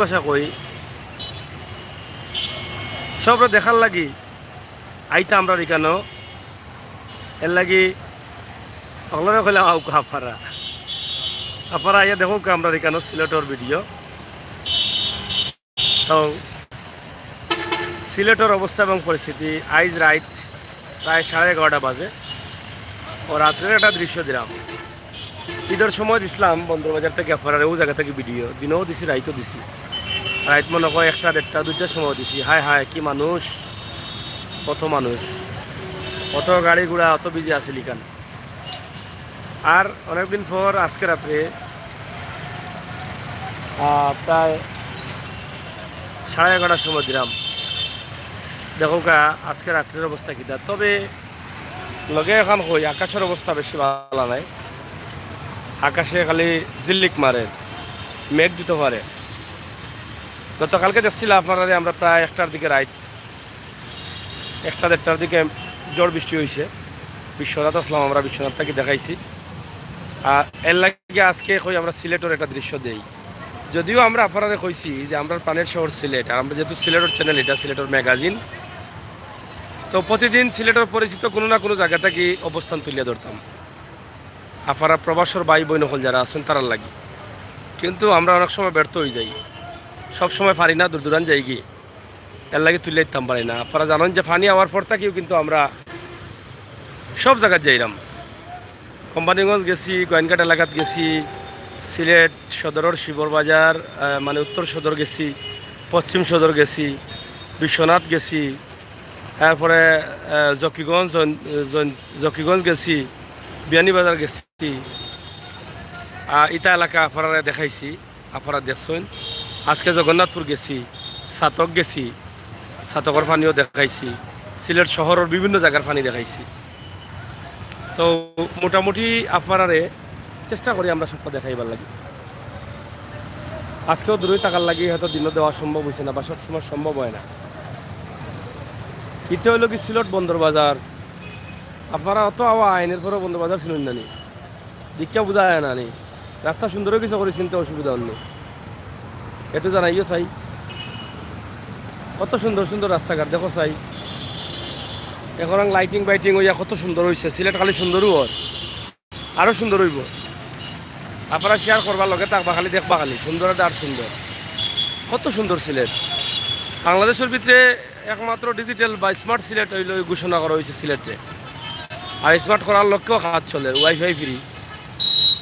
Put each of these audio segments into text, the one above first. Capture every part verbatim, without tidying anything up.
ভাষা কই, সবরে দেখার লাগি আইতা আমরার ইকানো। এর লাগি অকলরে কইলাম, আউক্কা আফারা, আফারা আইয়া দেখউক্কা আমরার ইকানো সিলেটর ভিডিও। তো সিলেটর অবস্থা এবং পরিস্থিতি, আইজ রাইত প্রায় সাড়ে এগারোটা বাজে। ও রাত্রের একটা দৃশ্য দিলাম। ইদর সময় দিছিলাম বন্দরবাজার থাকি আফারারে, অউ জাগা থাকি ভিডিও, দিনেও দিছি, রাইতও দিছি। রাইত মনো কয় একটা, দেড়টা, দুইটার সময় দিছি। হায় হায়, কি মানুষ, কত মানুষ, কত গাড়ি ঘোড়া, অত বিজি আছিল ইখান। আর অনেকদিন পর আজকে রাত্রে, আহ, প্রায় সাড়ে এগারোটার সময় দিলাম। দেখউক্কা আজকে রাত্রের অবস্থা কিতা। তবে লগে অখন কই, আকাশর অবস্থা বেশি ভালা নায়। আকাশে খালি ঝিল্লিক মারে, মেঘ দিতো পারে। গতকালকে দেখছিলা আফারারে আমরা প্রায় একটার দিকে, রাইত একটা দেড়টার দিকে ঝড় বৃষ্টি অইছে। বিশ্বনাথ আছলাম আমরা, বিশ্বনাথ থাকি দেখাইছি। আর এর লাগি আজকে কই আমরা সিলেটর একটা দৃশ্য দেই। যদিও আমরা আফারারে কইছি যে আমরার প্রাণের শহর সিলেট, আর আমরা যেহেতু সিলেটর চ্যানেল, ইটা সিলেটর ম্যাগাজিন, তো প্রতিদিন সিলেটর পরিচিত কুনু না কুনু জাগা থাকি অবস্থান তুলিয়া ধরতাম আফারার প্রবাসর ভাই বইন অকল যারা আছইন তারার লাগি। কিন্তু আমরা অনেক সময় ব্যর্থ অইযাই, সব সময় পারি না, দূর দূরান্ত যাইগি, এর লাগি তুলিয়া দিতাম পারি না। আফারা জানইন যে পানি আওয়ার পর থাকিও কিন্তু আমরা সব জাগাত যাইরাম। কোম্পানীগঞ্জ গেছি, গোয়াইনঘাট এলাকাত গেছি, সিলেট সদরর শিবর বাজার, আহ, মানে উত্তর সদর গেছি, পশ্চিম সদর গেছি, বিশ্বনাথ গেছি, এরপরে, আহ, জকিগঞ্জ, জৈন-, জৈন-, জকিগঞ্জ গেছি, বিয়ানীবাজার গেছি। আহ, ইতা এলাকা আফারারে দেখাইছি। আফারা দেখছইন, আজকে জগন্নাথপুর গেছি, ছাতক গেছি, ছাতকর পানিও দেখাইছি, সিলেট শহরর বিভিন্ন জাগার পানি দেখাইছি। তো মোটামুটি আফারারে চেষ্টা করি আমরা সবটা দেখাইবার লাগি। আজকেও দূরই থাকার লাগি হয়তো দিনও দেওয়া সম্ভব অইছে না বা সবসময় সম্ভব অয় না। ইটা অইলো কি সিলেট বন্দর বাজার, আফারা অত আওয়া আইনের পরেও বন্দর বাজার চিনইন না নি? দেখিয়া বুঝা যায় না নি? রাস্তা সুন্দর অইগেছে করি চিনতে অসুবিধা অর নি। একটু জানাইও চাই। কত সুন্দর সুন্দর রাস্তাঘাট দেখো চাই। অখন lighting bighting অইয়া কত সুন্দর অইছে। সিলেট খালি সুন্দরউ অর, আরো সুন্দর অইবো। আফারা share করবা, লগে থাকবা, খালি দেখবা, খালি সুন্দর আর সুন্দর। কত সুন্দর সিলেট। বাংলাদেশর ভিতরে একমাত্র digital বা smart সিলেট অইলো ঘোষণা করা অইছে সিলেটরে। আর smart করার লক্ষ্যেও কাজ চলের, Wi-Fi free,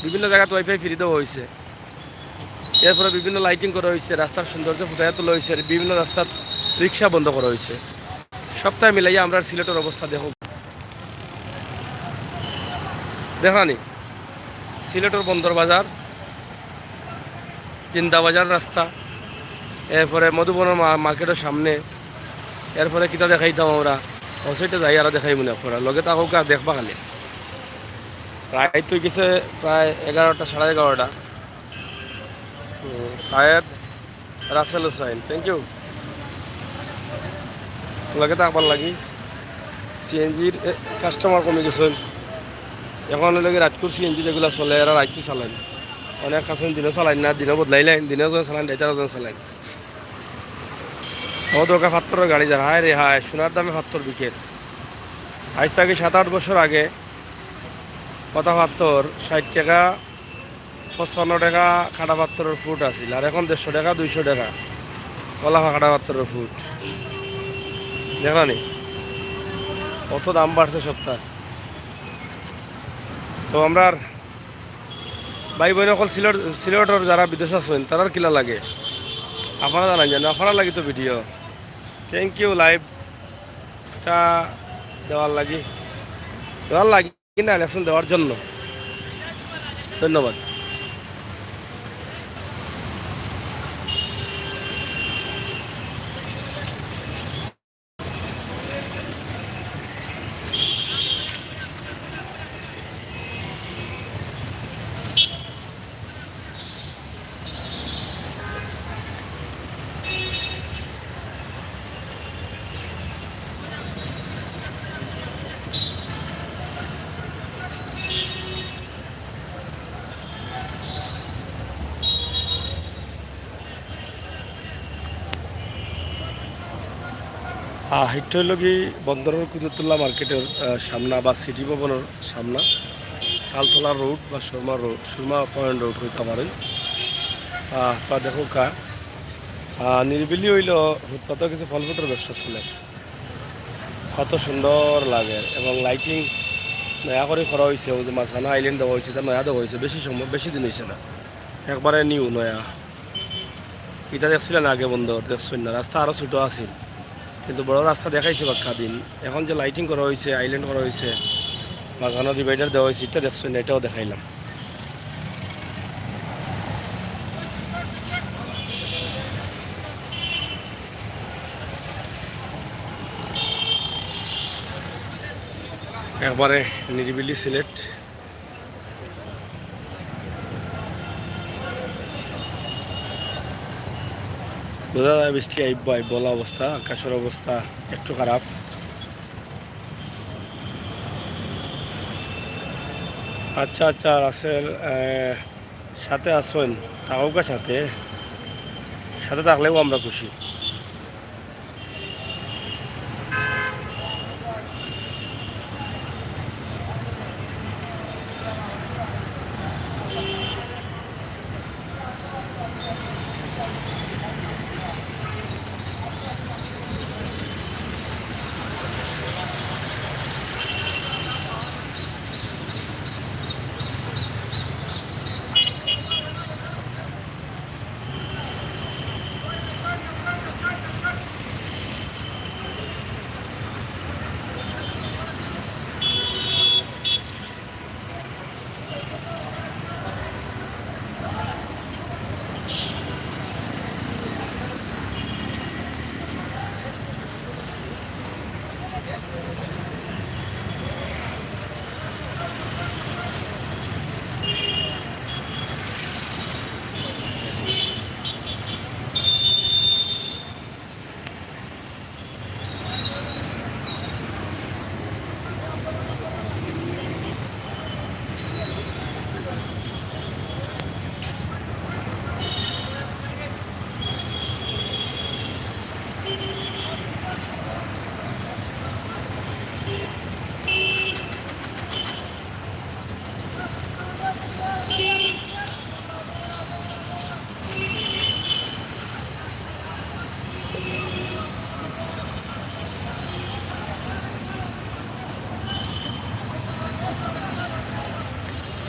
বিভিন্ন জাগাত Wi-Fi free দেওয়া অইছে। এরপরে বিভিন্ন lighting করা অইছে, রাস্তার সৌন্দর্য ফুটাইয়া তোলা অইছে, বিভিন্ন রাস্তাত রিক্সা বন্ধ করা অইছে। সবটায় মিলাইয়া আমরার সিলেটর অবস্থা দেখো, দেখরানি সিলেটর বন্দর বাজার, জিন্দাবাজার রাস্তা, এরপরে মধুবনর মা-, মার্কেটর সামনে, এরপরে কিতা দেখাইতাম আমরা, অউ side-এ যাই আরো দেখাইমুনে আফারা, লগে থাকউক্কা, দেখবা খালি। রাইত অইগেছে প্রায় এগারোটা, সাড়ে এগারোটা। হুম, শায়েদ রাসেল হুসাইন, thank you। লগে থাকবার লাগি। সিএনজির, এ, customer কমি গেছইন। অখন অইলো কি রাইতকুর সিএনজি যেগুলা চলে, এরা রাইতকু চালাইন। অনেক আছইন দিনও চালাইন না, দিনও বদলাইলাইন, দিনও একজন চালাইন, রাইতে একজন চালাইন। অউ দেখউক্কা পাত্থরর গাড়ি যার, হায় রে হায়, সোনার দামে পাত্থর বিকের। আইজ থাকি সাত আট বছর আগে কটা পাত্থর ষাইট টেকা, পঞ্চান্ন টেকা কাটা পাত্থরর ফুট আছিল, আর অখন দেড়শো টেকা, দুইশো টেকা কলাফা কাটা পাত্থরর ফুট। দেখরানি কত দাম বাড়ছে সবটার। তো আমরার ভাই বইন অকল সিলেট, সিলেটর যারা বিদেশ আছইন, তারার কিলা লাগে আফারা জানাইন জানি, আফারার লাগি তো ভিডিও। Thank you, live-টা দেওয়ার লাগি, দেওয়ার লাগি না, election দেওয়ার জন্য। ধন্যবাদ। আহ, এটা হইল কি বন্দরের কুদরতুল্লাহ মার্কেটের, আহ, সামনা বা সিটি ভবনের সামনা, তালতলা রোড বা সুরমা রোড, সুরমা পয়েন্ট রোড হইতে পারে। আহ, তা দেখো কা, আহ, নিরিবিলি হইল, ফুটপাতও কিছু ফল ফ্রুটের ব্যবসা চলে। কত সুন্দর লাগে এবং লাইটিং নয়া করে করা হয়েছে। ওই যে মাঝখানে আইল্যান্ড দেওয়া হয়েছে, এটা নয়া দেওয়া হয়েছে, বেশি সময়, বেশি দিন হয়েছে না, একবারে নিউ নয়া। এটা দেখছিলেন আগে বন্দর, দেখছেন না? রাস্তা আরও ছোটো আছিল, কিন্তু বড় রাস্তা দেখাইছে বাক্কা দিন। এখন যে লাইটিং করা হয়েছে, আইল্যান্ড করা হয়েছে, মাঝখানে ডিভাইডার দেওয়া হয়েছে, এটা দেখছেন না? এটাও দেখাইলাম। একবারে নিরিবিলি সিলেট। বোঝা যায় বৃষ্টি আইব আইব, বলা অবস্থা, আকাশের অবস্থা একটু খারাপ। আচ্ছা, আচ্ছা, রাসেল, আহ, সাথে আসুন, থাকুকা সাথে, সাথে থাকলেও আমরা খুশি।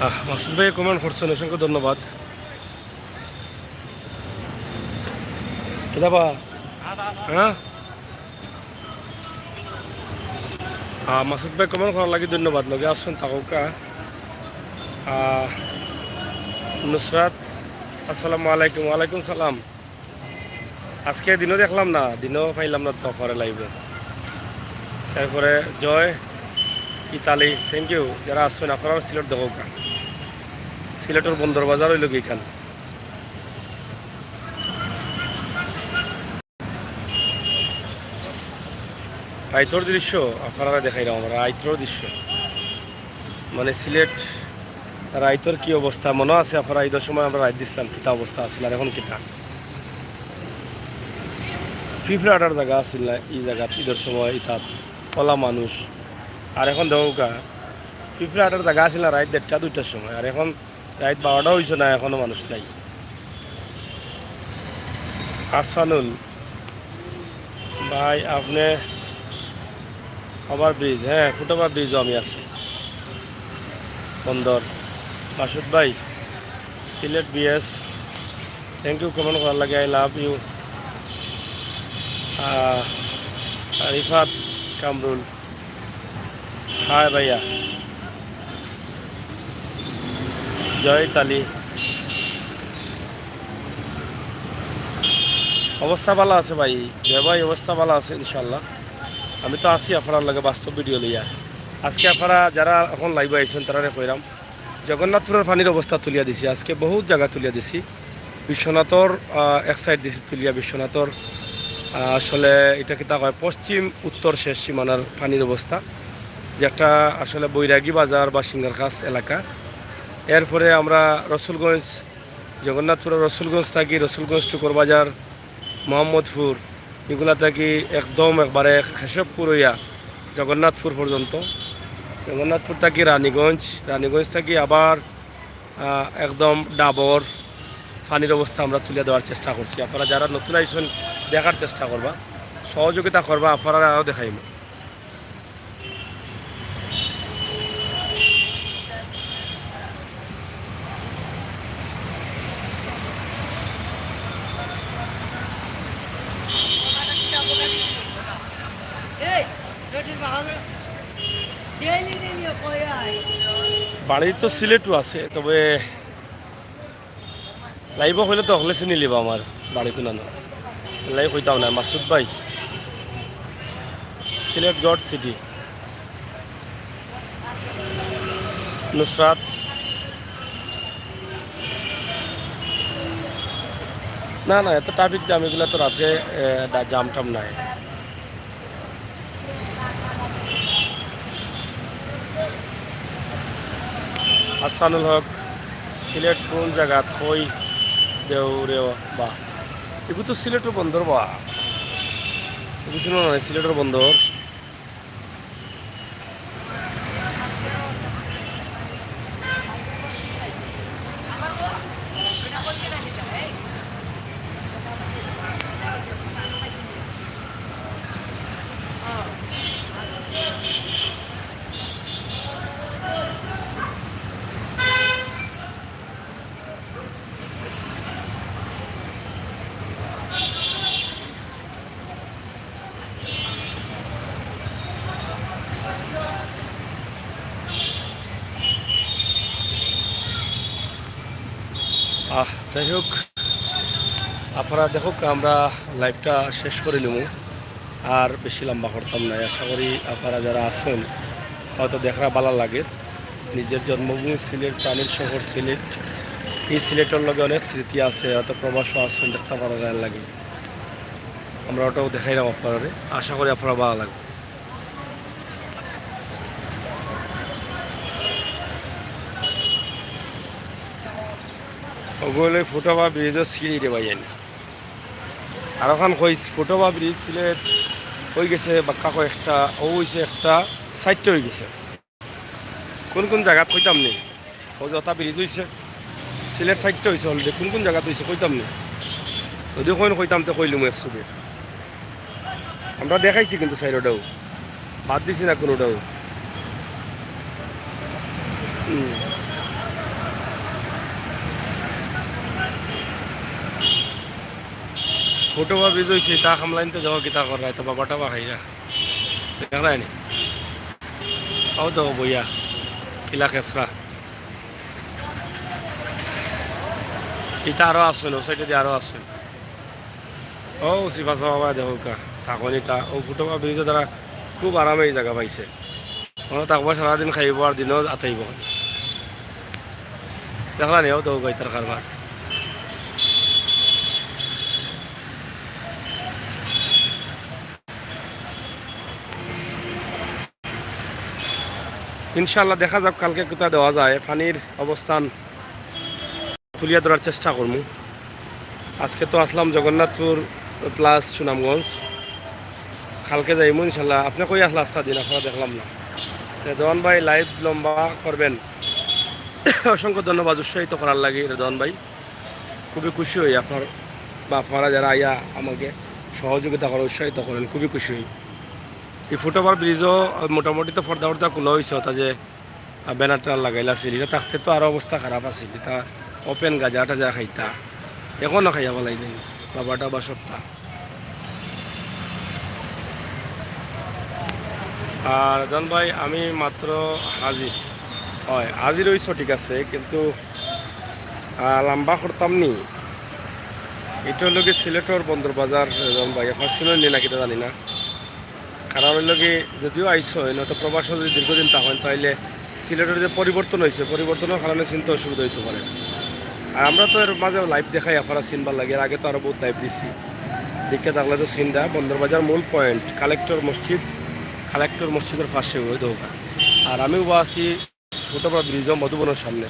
আহ, মাসুদ ভাই কমেন্ট করছেন, অসংখ্য ধন্যবাদ। কিতা বা? হ্যাঁ? আহ, মাসুদ ভাই কমেন্ট করার লাগি ধন্যবাদ, লগে আসুন থাকুকা। আহ, নুসরাত, আসসালামু আলাইকুম। ওয়ালাইকুম সালাম। আজকে দিনও দেখলাম না, দিনও পাইলাম না তো পরে লাইভে। তারপরে জয় ইতালি, থ্যাংক ইউ। যারা আসছেন আপনারা সিলেট দেখো কা, সিলেটের বন্দর বাজার হইল কি এখান। রাইতর দৃশ্য আপনারা দেখাইলাম আমরা, রাইতর দৃশ্য। মানে সিলেট রাইতর কি অবস্থা মনে আছে? আপনারা ঈদের সময় আমরা রাইত দিছিলাম, কিতা অবস্থা আছিল আর এখন কিতা? ফিফরা আটার জাগা আছিল না ই জাগাত ঈদের সময়, ইতাত পলা মানুষ। আর এখন দেখো কা, ফিফরা আটার জাগা আছিল না রাইত দেড়টা দুইটার সময়, আর এখন রাইত বারোটা হইছে না, এখনো মানুষ নাই। আসানুল ভাই, আপনি ওভার ব্রিজ, হ্যাঁ, ফুটওভার ব্রিজও আমি আছি। বন্দর, মাসুদ ভাই, সিলেট বিএস, থ্যাংক ইউ কমেন্ট করার লাগে, আই লাভ ইউ। আহ, রিফাত কামরুল, হাই ভাইয়া। জয় ইতালি। অবস্থা ভালা আছে ভাই। জয় ভাই, অবস্থা ভালা আছে ইনশাআল্লাহ। আমি তো আছি আপনারার লগে বাস্তব ভিডিও লইয়া। আজকে আপনারা যারা এখন লাইভে আইছেন, তারারে কইরাম, জগন্নাথপুরের পানির অবস্থা তুলিয়া দিছি। আজকে বহুত জাগা তুলিয়া দিছি। বিশ্বনাথর, আহ, এক সাইড দিছি তুলিয়া বিশ্বনাথর, আহ, আসলে এটা কিতা কয়, পশ্চিম উত্তর শেষ সীমানার পানির অবস্থা, যেটা আসলে বৈরাগী বাজার বা সিঙ্গারখাস এলাকা। এরপরে আমরা রসুলগঞ্জ, জগন্নাথপুরের রসুলগঞ্জ থাকি, রসুলগঞ্জ টুকর বাজার, মোহাম্মদপুর, এগুলা থাকি একদম একবারে কেশবপুর হইয়া জগন্নাথপুর পর্যন্ত, জগন্নাথপুর থাকি রানীগঞ্জ, রানীগঞ্জ থাকি আবার, আহ, একদম ডাবর পানির অবস্থা আমরা তুলিয়া দেওয়ার চেষ্টা করছি। আপনারা যারা নতুন আইছেন, দেখার চেষ্টা করবা, সহযোগিতা করবা, আপনারা আরও দেখাইব। বাড়ি তো সিলেটও আছে, তবে লাইভও কইলে তো হকলে চিনি লিবা আমার বাড়ি কুনানো। লাই কইতাম না, মাসুদ ভাই, সিলেট গড সিটি, নুসরাত। না, না, এত ট্রাফিক জ্যাম, এগুলা তো রাত্রে, এ, ডা-, জ্যাম ট্যাম নাই। হাসানুল হক, সিলেট কোন জাগাত কই দেও রে বা? এগু তো সিলেটর বন্দর বা। এগু ছিল না সিলেটর বন্দর। আহ, যাই হোক, আপনারা দেখুক, আমরা লাইভটা শেষ করি নিমু। আর বেশি লম্বা করতাম না। আশা করি আপনারা যারা আছেন, হয়তো দেখরা ভালা লাগে। নিজের জন্মভূমি সিলেট, প্রাণের শহর সিলেট, এই সিলেটর লগে অনেক স্মৃতি আছে। হয়তো প্রবাসও আছেন, দেখতা পারা যায় লাগে। আমরা ওটাও দেখাইলাম আপনারারে। আশা করি আপনারা ভালা লাগবে। ওগুলো ফুটওভার ব্রিজও সিঁড়ি রে ভাই, এনে। আর ওখান কই ফুটওভার ব্রিজ সিলেট হয়ে গেছে বাক্কা কয়েকটা, ও হইছে একটা সাইডটা হয়ে গেছে। কোন কোন জায়গাত কইতাম নি? ও যথা ব্রিজ হইছে, সিলেট সাইডটা হইছে already। কোন কোন জায়গাত হইছে কইতাম নি? যদিও কইন কইতাম তো কইলিমু এক সুবে। আমরা দেখাইছি কিন্তু সাইডটাও, বাদ দিছি না কোনোটাও। হুম। ফুটওভার ব্রিজ হইছে, তা খামলাইন তো যাওয়া কিতা কর রায় তো বাবা টাবা খাইরা। দেখরায়নি? ও তো বইয়া, কিলা খেসরা। ইতা আরো আছে, ও সাইডে দিয়ে আরো আছে। ও সিফা সাফা দেখো কা, থাকনি তা, ও ফুটওভার ব্রিজে তারা খুব আরামে এই জায়গা পাইছে। মনে থাকবো সারাদিন খাইব আর দিনও আতাইব। দেখলা নিও তো গাইতার কারবার। ইনশাআল্লাহ দেখা যাক কালকে কোথা দেওয়া যায় পানির অবস্থান। তুলিয়া ধরার চেষ্টা করমু। আজকে তো আসলাম জগন্নাথপুর plus সুনামগঞ্জ, কালকে যাইমু ইনশাল্লাহ। আপনি কই আসলা আস্তা দিন, আপনারা দেখলাম না। রেদওয়ান ভাই live লম্বা করবেন, অসংখ্য ধন্যবাদ উৎসাহিত করার লাগি রেদওয়ান ভাই। খুবই খুশি হই আপনার বা আপনারা যারা আইয়া আমাকে সহযোগিতা করেন, উৎসাহিত করেন, খুবই খুশি হই। এই ফুটওভার ব্রিজও মোটামুটি তো পর্দা পর্দা খোলা হয়েছে, অর্থাৎ যে আর ব্যানার ট্যানার লাগাইলা আছিল, ইটা থাকতে তো আরো অবস্থা খারাপ আছিল। ইটা open গাজা টাজা খাইতা, এখনো খাইয়া ফালাই দিন বাবাটা বা সপ্তাহ। আর জন ভাই, আমি মাত্র হাজির, হয় হাজির হইছো ঠিক আছে, কিন্তু আহ, লম্বা করতাম নি। এটা হলো কি সিলেটর বন্দর বাজার, জন ভাই, ফার্সিনো নি নাকি এটা জানি না। কারণ হইল কি, যদিও আইসো, নয়তো প্রবাসও যদি দীর্ঘদিন থাকেন, তাইলে সিলেটের যে পরিবর্তন হয়েছে, পরিবর্তনের কারণে চিনতে অসুবিধা হইতে পারে। আর আমরা তো এর মাঝে লাইভ দেখাই, আপনারা চিনবার লাগে। এর আগে তো আরো বহুত লাইভ দিছি, দেখতে থাকলে তো চিনরা। বন্দরবাজার মূল পয়েন্ট কালেক্টর মসজিদ, কালেক্টর মসজিদের পাশে ওই দোকান। আর আমি উবা আছি ফুটওভার ব্রিজ, মধুবনের সামনে।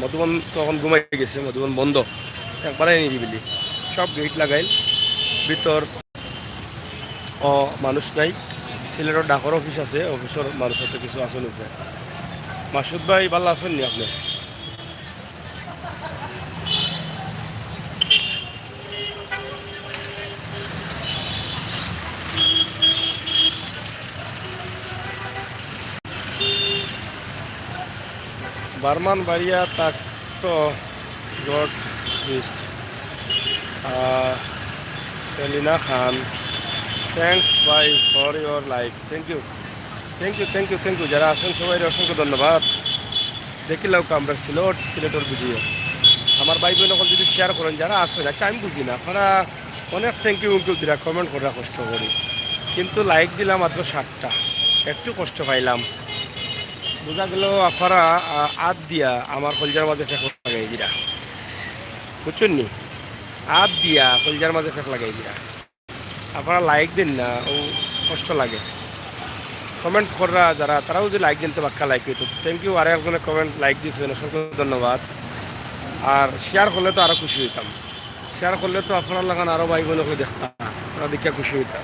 মধুবন তো এখন ঘুমাই গেছে, মধুবন বন্ধ, একবারে নিরিবিলি। সব গেট লাগাইল, ভিতর ও, মানুষ নাই। সিলেটর ডাকর অফিস আছে, অফিসর মানুষ অত কিছু আছইন উপরে। মাসুদ ভাই, ভালা আছইন নি আপনে? বারমান বাড়িয়া থাকছো, God bless। আহ, সেলিনা খান, thanks ভাই for your like। Thank you, thank you, thank you, thank you। যারা আছইন সবাইরে অসংখ্য ধন্যবাদ। দেখিলাউক্কা আমরার সিলেট, সিলেটর ভিডিও। আমার ভাই বইন অকল যদি শেয়ার করইন, যারা আছইন, আচ্ছা আমি বুঝি না, আপনারা অনেক thank you উঙ্কিউ দিরা, কমেন্ট কররা কষ্ট করি, কিন্তু লাইক দিলাম মাত্র সাতটা, একটু কষ্ট পাইলাম। বুঝা গেল আপনারা, আহ, আত দিয়া আমার কলজার মাঝে ফেক লাগাই দিরা, বুঝছইন নি? আত দিয়া কলজার মাঝে ফেক লাগাই দিরা। আপনারা লাইক দেইন না, ও কষ্ট লাগে। কমেন্ট কররা যারা, তারাও যদি লাইক দেইন তো বাক্কা লাইক অইতো। Thank you, আরো একজনে কমেন্ট লাইক দিছইন, অসংখ্য ধন্যবাদ। আর শেয়ার করলে তো আরো খুশি অইতাম, শেয়ার করলে তো আপনারার লাখান আরো ভাই বইন অকলে দেখতা, তারা দেখিয়া খুশি অইতা।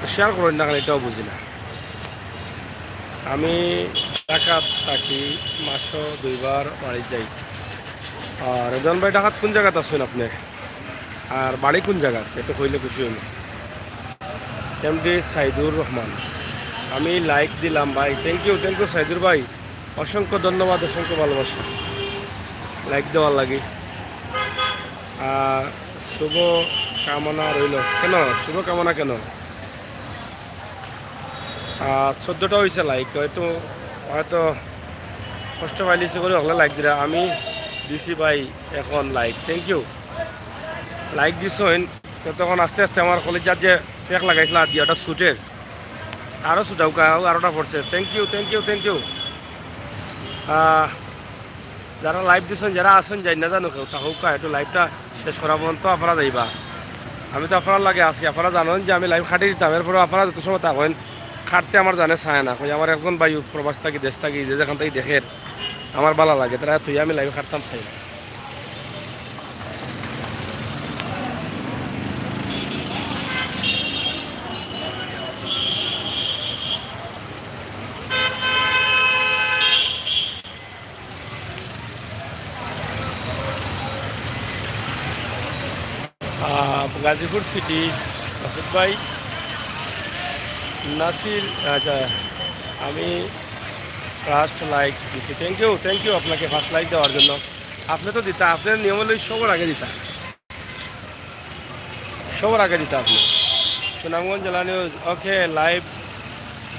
তো শেয়ার করইন না কেনে, এটাও বুঝি না। আমি ঢাকাত থাকি, মাসো দুইবার বাড়ি যাই। আর রেদওয়ান ভাই, ঢাকাত কোন জাগাত আছইন আপনে? আর বাড়ি কোন জাগাত? একটু কইলে খুশি অইমু। এমডি সাইদুর রহমান, আমি লাইক দিলাম ভাই। Thank you, thank you Saidur ভাই, অসংখ্য ধন্যবাদ, অসংখ্য ভালোবাসা লাইক দেওয়ার লাগি। আহ, শুভ কামনা রইল। কেন শুভ কামনা কেন? আহ, চোদ্দটা অইছে লাইক, হয়তো, হয়তো কষ্ট পাইলিছে করি হকলে লাইক দিরা। আমি দিছি ভাই এখন লাইক, thank you। লাইক দিছইন, তো তখন আস্তে আস্তে আমার কলিজাত যে ফেক লাগাইছিলা আত দিয়া, ওটা শ্যুটের, আরও ছুটাউক্কা, আরোটা পড়ছে। Thank you, thank you, thank you। আহ, যারা লাইভ দিছইন, যারা আছইন, যাইন না জানো কেউ, তা হউক্কা, একটু লাইভটা শেষ করা পর্যন্ত আপনারা যাইবা। আমি তো আপনারার লাগি আছি, আপনারা জানইন যে আমি লাইভ কাটি দিতাম, এরপরেও আপনারা যত সময় থাকইন, কাটতে আমার জানে চায় না। কই আমার একজন ভাই প্রবাস থাকি, দেশ থাকি, যে যেখান থাকি দেখের, আমার ভালা লাগে, তারা থইয়া আমি লাইভ কাটতাম চাই না। আহ, গাজীপুর সিটি, আসিফ ভাই, নাসির, আচ্ছা, আমি ফার্স্ট লাইক দিছি। Thank you, thank you আপনাকে ফার্স্ট লাইক দেওয়ার জন্য। আপনে তো দিতা, আপনার নিয়ম অইলো সবার আগে দিতা, সবার আগে দিতা আপনে। সুনামগঞ্জ জেলা নিউজ, ওকে, লাইভ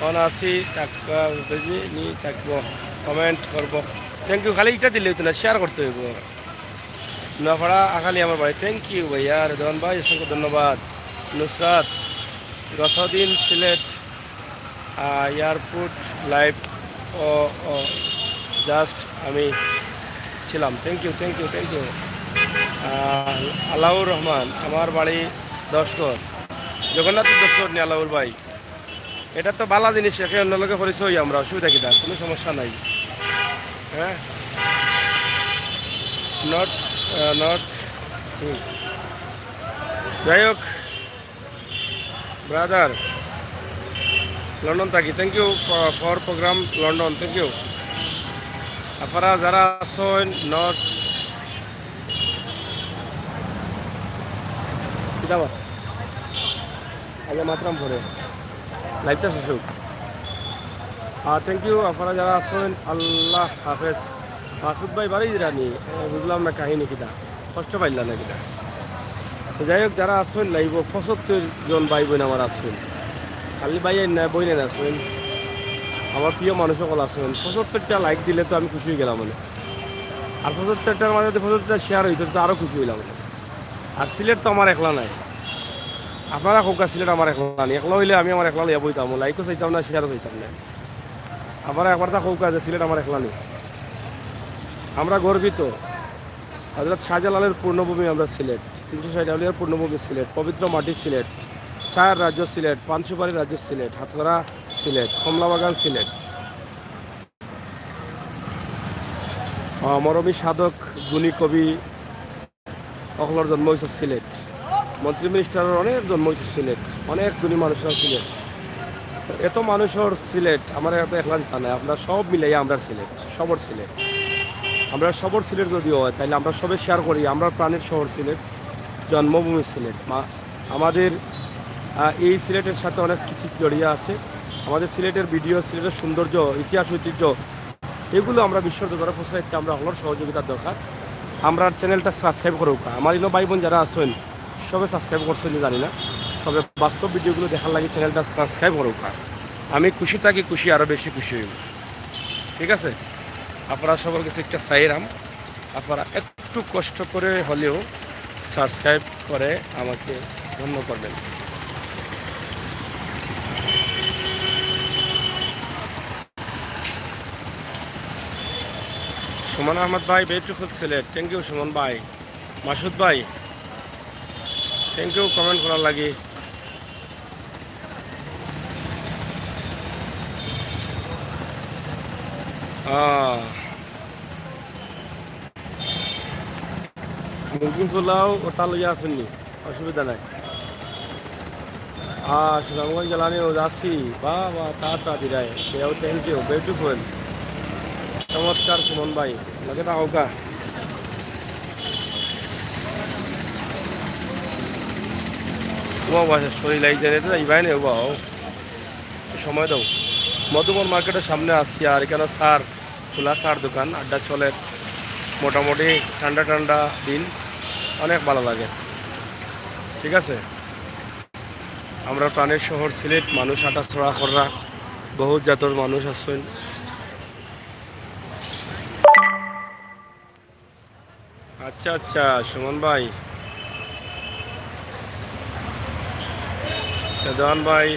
অন আছি, থাকবা, বেজি নি থাকবো, কমেন্ট করবো। Thank you, খালি ইটা দিলে অইতো না, শেয়ার করতে অইবো। নোয়াপাড়া আখালি আমার বাড়ি। Thank you ভাইয়া, রেদওয়ান ভাই, অসংখ্য ধন্যবাদ। নুসরাত, গতদিন সিলেট, আহ, এয়ারপোর্ট লাইভ, ও, ও, just আমি ছিলাম। Thank you, thank you, thank you। আহ, আলাউর রহমান, আমার বাড়ি দশগড়। জগন্নাথপুর দশগড় নি আলাউর ভাই। এটা তো ভালা জিনিস, একে অন্য লগে পরিচয় অই আমরা, অসুবিধা কিতা? কোনো সমস্যা নাই। হ্যাঁ, নট, আহ, নট, হুম। যাই হোক, ব্রাদার, লন্ডন থাকি, thank you for, for program London, thank you। আপনারা যারা আছইন নট, কিতা বা? আগে মাতরাম পরে। লাইভটা শেষ হোক। আর thank you, আপনারা যারা আছইন, আল্লাহ হাফেজ। মাসুদ ভাই বাড়ি দিরা নি? এ, বুঝলাম না কাহিনী কিতা। কষ্ট পাইলা না কিতা? তো যাই হোক, যারা আছইন লাইভো, পঁচাত্তর জন ভাই বইন আমার আছইন। খালি ভাই না, বইন আছইন। আমার প্রিয় মানুষ অকল আছইন। পঁচাত্তরটা লাইক দিলে তো আমি খুশি অই গেলাম মানে। আর পঁচাত্তরটার মাঝে যদি পঁচাত্তরটা শেয়ার অইতো, তো আরো খুশি অইলাম। আর সিলেট তো আমার একলা নায়। আপনারা কউক্কা সিলেট আমার একলা নি। একলা অইলে আমি আমার একলা লইয়া বইতাম, লাইকও চাইতাম না, শেয়ারও চাইতাম না। আপনারা একবারতা কউক্কা যে সিলেট আমার একলা নি। আমরা গর্বিত। হযরত শাহজালালের পূর্ণভূমি আমরা সিলেট, তিনশো ষাট আউলিয়ার পূর্ণভূমি সিলেট, পবিত্র মাটি সিলেট, চায়ের রাজ্য সিলেট, পান সুপারির রাজ্য সিলেট, হাতকড়া সিলেট, কমলাবাগান সিলেট। আহ, মরমী সাধক, গুণী কবি অকলর জন্ম অইছে সিলেট। মন্ত্রী মিনিস্টারর অনেক জন্ম অইছে সিলেট, অনেক গুণী মানুষ আছে সিলেট। এত মানুষর সিলেট, আমরা এত একলা দিতা নাই, আমরা সব মিলাইয়া আমরার সিলেট, সবর সিলেট। আমরা সবর সিলেট যদি হয়, তাইলে আমরা সবে শেয়ার করি, আমরার প্রাণের শহর সিলেট, জন্মভূমি সিলেট। মা-, আমাদের, আহ, এই সিলেটের সাথে অনেক কিছু জড়িয়ে আছে। আমাদের সিলেটের ভিডিও, সিলেটের সৌন্দর্য, ইতিহাস, ঐতিহ্য, এগুলো আমরা বিশ্ব দরবারে পৌঁছাইতে আমরা হকলর সহযোগিতার দরকার। আমরার চ্যানেলটা সাবস্ক্রাইব করউক্কা। আমার ইনো ভাই বোন যারা আছেন, সবে সাবস্ক্রাইব করছেন নি জানি না, তবে বাস্তব ভিডিওগুলো দেখার লাগি চ্যানেলটা সাবস্ক্রাইব করউক্কা। আমি খুশি থাকি, খুশি আরও বেশি খুশি হইব। ঠিক আছে, আপনারা সবার কাছে একটা চাইরাম, আপনারা একটু কষ্ট করে হলেও সাবস্ক্রাইব করে আমাকে ধন্য করবেন। সুমন আহমদ ভাই, বিউটিফুল সিলেট। থ্যাংক ইউ সুমন ভাই। মাসুদ ভাই, থ্যাংক ইউ কমেন্ট করার লাগি। আহ, মুরগি পোলাও ওটা লইয়া আসেননি, অসুবিধা নাই। আহ, সুনামগঞ্জ জেলা নিয়ে যাচ্ছি। বাহ, বাহ, তা, তা দিরায়। কেউ, থ্যাংক ইউ, বিউটিফুল। চমৎকার সুমন ভাই, লগে থাকউক্কা। ও বাসা শরীর লাগি যায় না, তো যাইবাই না, ও বাবা। একটু সময় দাও। মধুবন মার্কেটের সামনে আছি, আর এখানে স্যার, খোলা স্যার দোকান, আড্ডা চলে। মোটামুটি ঠান্ডা ঠান্ডা দিন, অনেক ভালো লাগে। ঠিক আছে, আমরা প্রাণের শহর সিলেট, মানুষ আটাচড়া কররা, বহুত জাতর মানুষ আছেন। আচ্ছা, আচ্ছা, সুমন ভাই, রেদওয়ান ভাই,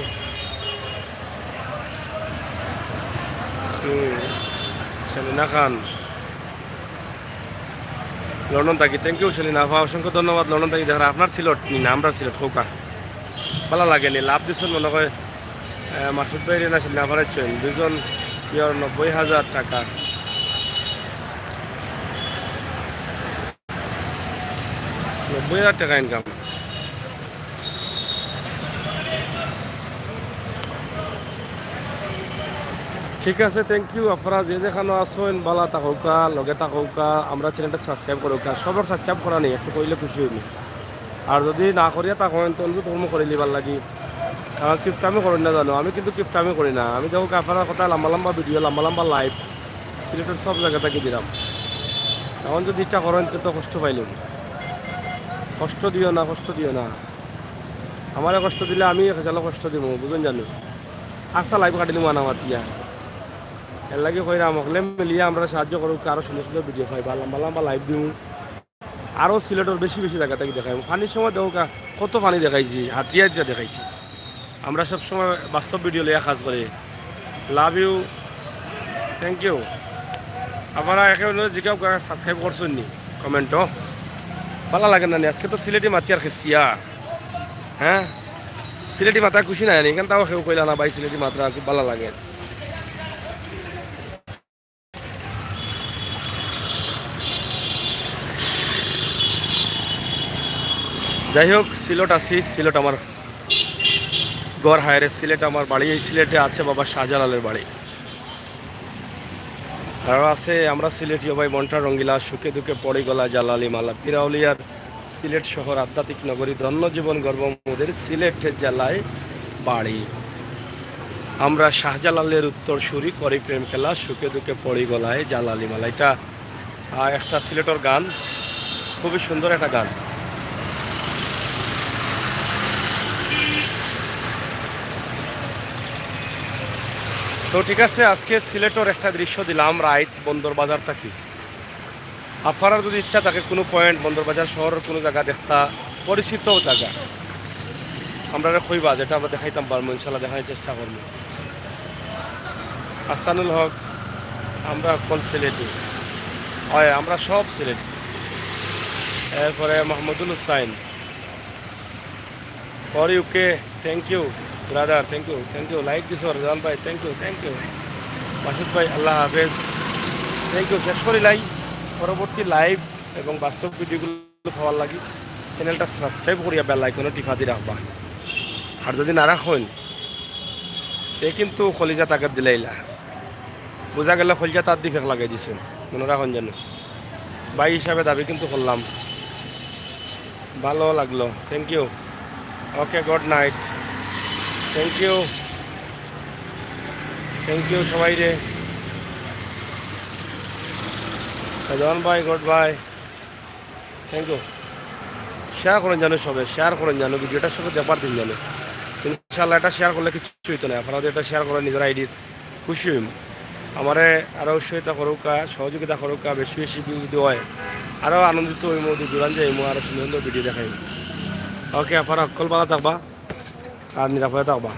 হুম, সেলিনা খান, লন্ডন থাকি। থ্যাংক ইউ সেলিনা আপা, অসংখ্য ধন্যবাদ। লন্ডন থাকি দেখরা, আপনার সিলেট নি না, আমরার সিলেট, কউক্কা। ভালা লাগে নি, লাভ দিছইন মনে হয়। আহ, মাসুদ ভাই রে না, সেলিনা আপারে চইন, দুইজন ইয়ার নব্বই হাজার টাকা। নব্বই হাজার টাকা ইনকাম। ঠিক আছে, থ্যাংক ইউ। আপনারা যে যেখানো আছেন, ভালা থাকউক্কা, লগে থাকউক্কা, আমরার চ্যানেলটা সাবস্ক্রাইব করউক্কা। সবর সাবস্ক্রাইব করা নেই, একটু কইলে খুশি হইনি। আর যদি না করিয়া থাকইন, তো অনুরোধ করমু করি লিবার লাগি। কারণ কিপটামি করইন না জানো, আমি কিন্তু কিপটামি করি না। আমি দেখউক্কা আপনারার কথা লম্বা লম্বা ভিডিও, লম্বা লম্বা লাইভ, সিলেটের সব জাগা থাকি দিরাম। এখন যদি ইটা করইন, তে তো কষ্ট পাইলাম। কষ্ট দিও না, কষ্ট দিও না। আমারে কষ্ট দিলে আমি হেজালো কষ্ট দিমু, বুঝইন জানো। আটটা লাইভ কাটি দিমু আনা মাতিয়া। এর লাগি কইরাম, হকলে মিলিয়া আমরারে সাহায্য করউক্কা, আরো সুন্দর সুন্দর ভিডিও পাইবা, লম্বা লম্বা লাইভ দিমু। আরো সিলেটর বেশি বেশি জাগা থাকি দেখাইমু। পানির সময় দেখউক্কা, কত পানি দেখাইছি, হাতিয়া হাতিয়া দেখাইছি। আমরা সব সময় বাস্তব ভিডিও লইয়া কাজ করি। Love you, thank you. আপনারা একে অন্যরে জিকাউক্কা, সাবস্ক্রাইব করছইন নি? কমেন্টো। ভালা লাগে না নি? আজকে তো সিলেটি মাতিয়ার খেসিয়া। হ্যাঁ, সিলেটি মাতায় খুশি নায় নি? এখান তাও কেউ কইলা না ভাই, সিলেটি মাতরা খুব ভালা লাগে। যাই হোক, সিলেট আছি, সিলেট আমার ঘর, হায়রে সিলেট আমার বাড়ি। এই সিলেটে আছে বাবা শাহজালালের বাড়ি। আর আছে আমরা সিলেটি, ও ভাই মনটা রঙ্গিলা, সুখে দুঃখে পড়ি গলা, জালালি মালা, পীর আউলিয়ার সিলেট শহর আধ্যাত্মিক নগরী, ধন্য জীবন গর্ব মোদের, সিলেট জেলায় বাড়ি। আমরা শাহজালালের উত্তর সুরি, করি প্রেম খেলা, সুখে দুঃখে পড়ি গলায় জালালি মালা। এটা, আহ, একটা সিলেটর গান, খুবই সুন্দর একটা গান। তো ঠিক আছে, আজকে সিলেটর একটা দৃশ্য দিলাম রাইত বন্দর বাজার থাকি। আপনারার যদি ইচ্ছা থাকে কুনু পয়েন্ট, বন্দর বাজার শহরর কুনু জাগা দেখতা, পরিচিত জাগা, আমরারে কইবা, যেটা আমরা দেখাইতাম পারমু, ইনশাল্লাহ দেখানোর চেষ্টা করমু। হাসানুল হক, আমরা হকল সিলেটি। হয়, আমরা সব সিলেটি। এরপরে Mahmudul Hussain, for UK, thank you brother, thank you, thank you, like দিছো রেজান ভাই, thank you, thank you। Masud ভাই, আল্লাহ হাফেজ, thank you। শেষ করিলাই, পরবর্তী লাইভ এবং বাস্তব ভিডিওগুলো পাওয়ার লাগি। চ্যানেলটা সাবস্ক্রাইব করিয়া বেল আইকনো টিপা দি রাখবা। আর যদি না রাখইন, তে কিন্তু কলিজা তাকে দিলাইলা, বুঝা গেল কলিজা তার দিকে লাগাই দিছে। মনে রাখইন যেন, ভাই হিসাবে দাবি কিন্তু করলাম। ভালো লাগলো, thank you. Okay, good night, thank you, thank you সবাইরে। রেজওয়ান ভাই, good bye, thank you. Share করইন যেন সবে, শেয়ার করইন যেন, ভিডিওটা সবে দেখবার দিন যেন। ইনশাআল্লাহ, এটা শেয়ার করলে কিচ্ছু অইতো নায়। আপনারা যদি এটা শেয়ার করেন নিজের আইডির, খুশি অইমু। আমারে আরো উৎসাহিত করউক্কা, সহযোগিতা করউক্কা, বেশি বেশি ভিউ যদি অয়, আরো আনন্দিত অইমু, দূর দূরান্ত যাইমু, আরো সুন্দর সুন্দর ভিডিও দেখাইমু। ওকে, আপনারা হক্কল ভালা থাকবা আর নিরাপদে থাকবা।